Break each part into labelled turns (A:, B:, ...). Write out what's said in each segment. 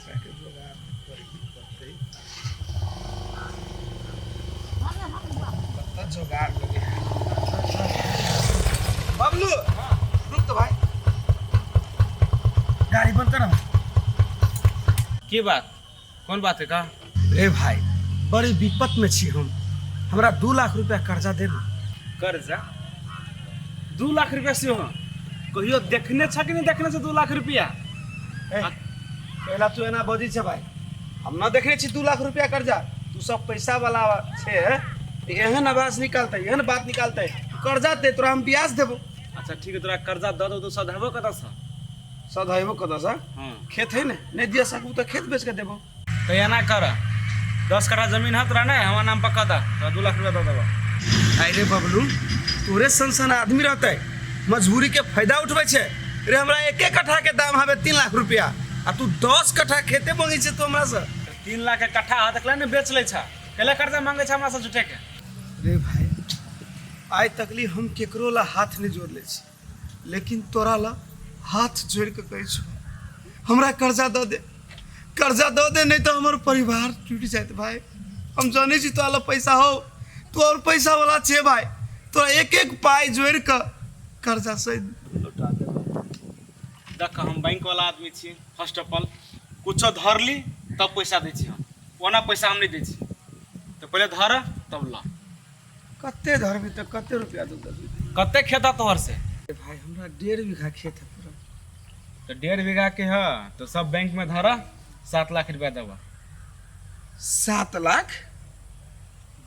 A: पैसा के जोगाड़ करही पड़तै। कतऽ जोगाड़ लगे है बबलू, रुक तो भाई, गाड़ी बंद कर।
B: की बात, कोन बात है का?
A: रे भाई, बड़ी विपत में छी हम। हमरा 2 लाख रुपया कर्जा दे ना।
B: कर्जा 2 लाख रुपया से हो? कहियो देखने छ कि नहीं देखने छ 2 लाख रुपया?
A: ए, पहला तू एना बजै छै भाई? हम न देखने छी 2 लाख रुपया कर्जा। तू सब पैसा वाला छै, एहन आवाज निकालते, एहन बात निकालते। कर्जा दे, तोरा हम ब्याज देबो।
B: अच्छा ठीक है, तोरा कर्जा दऽ दो तो सधेबो कतऽ से?
A: सधेबो कतऽ से?
B: हाँ।
A: खेत है ने, नहीं दिया सकबू तऽ खेत बेच के देबो।
B: तो एना कर, 10 कट्ठा जमीन है तोरा ने, हमार नाम पर कह दे, तोरा 2 लाख रुपया दऽ देबो।
A: अरे बबलू, तोरे सन सन आदमी रहते मजबूरी के फायदा उठबै छै। रे, हमरा एक एक कट्ठा के दाम हवे 3 लाख रुपया आ तू 10 कट्ठा खेते मांगै छै तू हमरा से।
B: 3 लाख के कट्ठा है तकला ने बेच लै छ, कैला कर्जा मांगे छ हमरा से झूठे के?
A: रे भाई, आइ तकली हम केकरो ला हाथ नहीं जोड़ ले छी, लेकिन तोरा ला हाथ जोड़ के कहै छौ, हमरा कर्जा दऽ दे, कर्जा दऽ दे, नहीं तो हमर परिवार टूटि जायत। भाई, हम जानै छी तोरा ला पैसा हो, तू और पैसा वाला छे भाई। तोरा एक एक पाई जोड़ के कर्जा सहित लौटा देबो।
B: देख, हम बैंक वाला आदमी छी। फर्स्ट ऑफ ऑल कुछो धरली तब पैसा दै छी हम, ओना पैसा हम नहीं दै छी। तो पहिले धर तब ला।
A: कते धरबी तऽ कते रुपया देबी?
B: कते खेत है तोहर से?
A: भाई, हमरा 1.5 बीघा खेत है पूरा।
B: तो 1.5 बीघा के है तो सब बैंक में धरा, 7 लाख रुपया देबा।
A: 7 लाख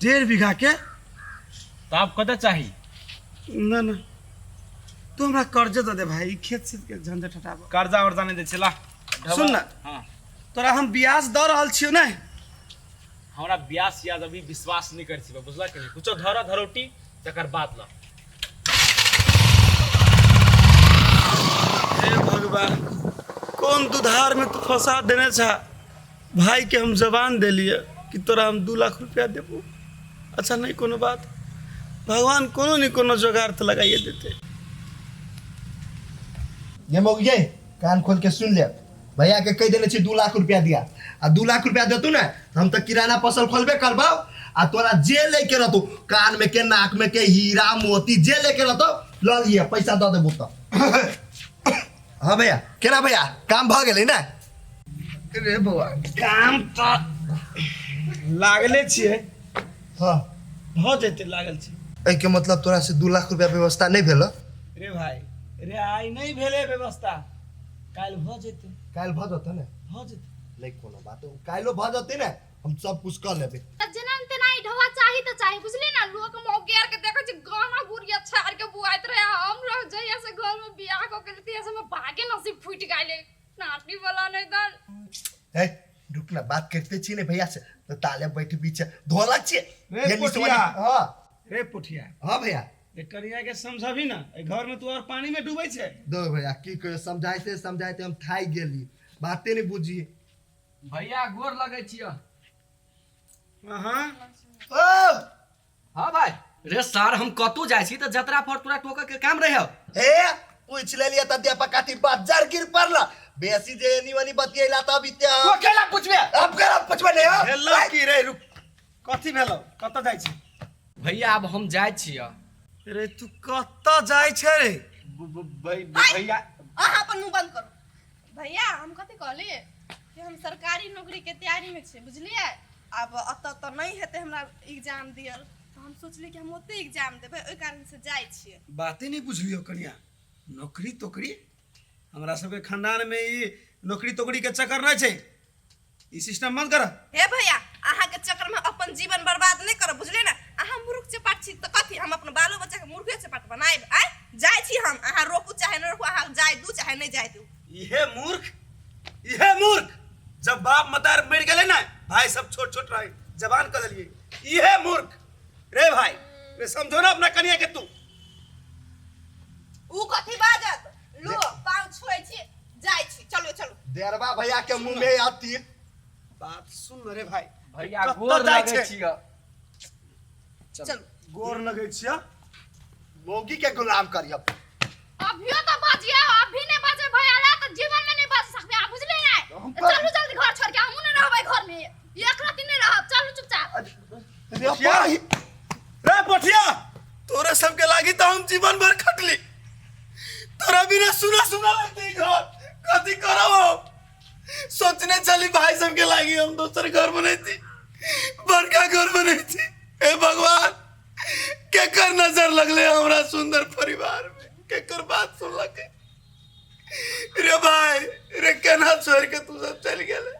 A: 1.5 बीघा के?
B: तो आप कते चाही?
A: ना ना, तू हमरा कर्जे दे दे भाई, ई खेत से के झंझट हटाबो।
B: कर्जा वर्जा नहीं दै छी, ला।
A: सुन ना।
B: हाँ।
A: तोरा हम ब्याज दऽ रहल छियौ ने।
B: हमरा ब्याज सियाज अभी विश्वास नहीं कर छी, बुझला कि नहीं? कुछो धर धरोटी, तकर बाद ला।
A: हे भगवान, कोन दुधार में तू फंसा देने छा भाई के? हम जबान देलिए कि तोरा हम 2 लाख रुपया देबो। अच्छा, नहीं कोनो बात, भगवान कोनो नहीं कोनो जोगाड़ तो लगाइए देते।
C: ये मौगिये, कान खोल के सुन ले। भैया के कहि देने छी 2 लाख रुपया दिया आ 2 लाख रुपया देतू ने, हम तऽ किराना फसल खोलबे करबौ आ तोरा जे लेके रहतौ, कान में के, नाक में के, हीरा मोती जे लेके रहतौ लऽ लिअ, पैसा दऽ देबो तऽ। हाँ भैया, केना भैया, काम भऽ गेलै ने?
A: रे बौआ, काम तऽ लागले छियै। भऽ जेतै, लागल छै।
C: एहिके मतलब तोरा से 2 लाख रुपया व्यवस्था नहि भेल?
A: रे भाई रे, आइ नहि भेलै व्यवस्था, काल्हि भऽ जेतै।
C: काल्हि भऽ जेतै ने?
A: भऽ जेतै।
C: नहि कोनो बात, काल्हिो भऽ जेतै ने, हम सब कुछ कऽ लेबै।
D: तऽ जेना तेना ई ढवा चाही तऽ चाही, बुझली ने? लोक मौगी आर के देखै छी गहना गुड़िया छाड़ के बुआइत रहे। हम रह जहिया से घर में बियाह कऽ के तहिया से हमर भागे नसीब फूटि गेलै, नाटी वाला नहि तऽ।
C: ए रुक ना, बात करते छी ने भैया से तो ताले बैठ बीच ढोलक छी।
A: रे
C: ये निचवा
A: पोठिया।
C: हाँ।
A: रे पोठिया।
C: हाँ भैया।
A: रे, कनिया के समझबी ना, एहि घर में तू और पानी में डूबै छै।
C: दो भैया, की कहियो, समझाइते समझाइते हम थाकि गेली, बाते नहीं बुझी।
E: भैया, गोर लगै छियह।
A: हाँ।
C: ओ।
E: हाँ भाई। रे सर, हम कतौ जाइ छी तऽ जतरा पर तोरा टोकऽ के काम रहै?
C: ए, पूछ लेलिए त दे पकाती बाजार गिर पड़ला बेसी जे एनी ओनी बतियैला तब इते।
E: तो केला पूछबे?
C: अब केला पूछबे नहीं हो।
A: भेलौ की रे? रुक, कथी भेलौ? कतऽ जाइ छै?
E: भैया, आब हम जाइ छियह।
A: रे, तू कतऽ जाइ छै रे?
E: भैया।
F: अहाँ अपन मुंह बंद करू। भैया, हम कथी कहलियै कि हम सरकारी नौकरी के तैयारी में छियै, बुझलियै? आब एतऽ तऽ नहि हेतै हमरा एग्जाम दियल, तऽ हम सोचलियै कि हम ओतै एग्जाम देबै, ओहि कारण से जाइ छियै।
A: बाते नहीं बुझलियो कनिया। नौकरी तोकरी, हमरा सबके खानदान में ई नौकरी तोकरी के चक्कर नहीं छै। ई सिस्टम बंद कर।
F: हे भैया, अहाँके चक्कर में अपन जीवन बर्बाद नहि करब, बुझलियै ने? अहाँ मूर्ख चपाट छी तऽ कथी, हम अपन बालो बच्चाके मूर्खे चपाट बनायब। आँय, जाइ छी हम, अहाँ रोकू चाहे नहि रोकू, अहाँ जाय दू चाहे नहि जाय दू।
A: इहे मूर्ख, इहे मूर्ख, जब बाप मतार मर गेले ना, भाई सब छोट छोट रहे, जवान कर देलिए। इहे मूर्ख। रे भाई रे, समझो ना अपना कनिया के तू।
F: ऊ कथी बाजत? लो, पाँव छुए छी, जाइ छी, चलू चलू।
C: देरबा भैया के मुंह में आती।
A: बात सुन रे भाई।
E: भैया,
A: कतऽ
E: गोर
A: जाइ
E: लगै
A: छै?
E: छियह।
F: चलू।
A: गोर लगै छियै।
C: मौगी के गुलाम करियो।
D: अभियो तो बजिए, अभी नहीं बजे भैया ला तो जीवन में नहीं बच सकते आप, बुझलिए?
C: हम
D: चलू जल्दी, घर छोड़।
A: सुना सुना लगते ई घर। कथी करब हम? सोचने चली भाई सबके लागी हम दोसर घर बनैती, बड़का घर बनैती। हे भगवान, केकर नजर लगले हमरा सुंदर परिवार में? केकर बात सुनलकै? रे भाई रे, केना छोड़ के तू सब चल गेले?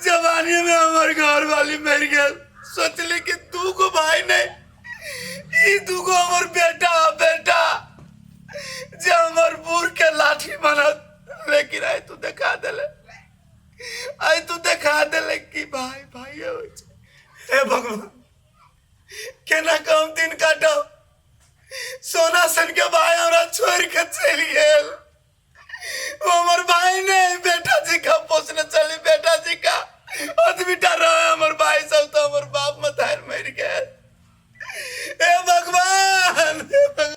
A: जवानी में हमर घर वाली मर गेल। सोचली कि दू गो भाई नहीं, ई दू गो हमर बेटा बेटा जे हमर बूढ़ के लाठी बनत। लेकिन आइ तू देखा देले, आइ तू देखा देले कि भाई भाई होइ छै। हे भगवान, केना कम दिन काटब? सोना सन के भाई हमरा छोड़ के चलि गेल। वो हमर भाई नहीं, बेटा जी का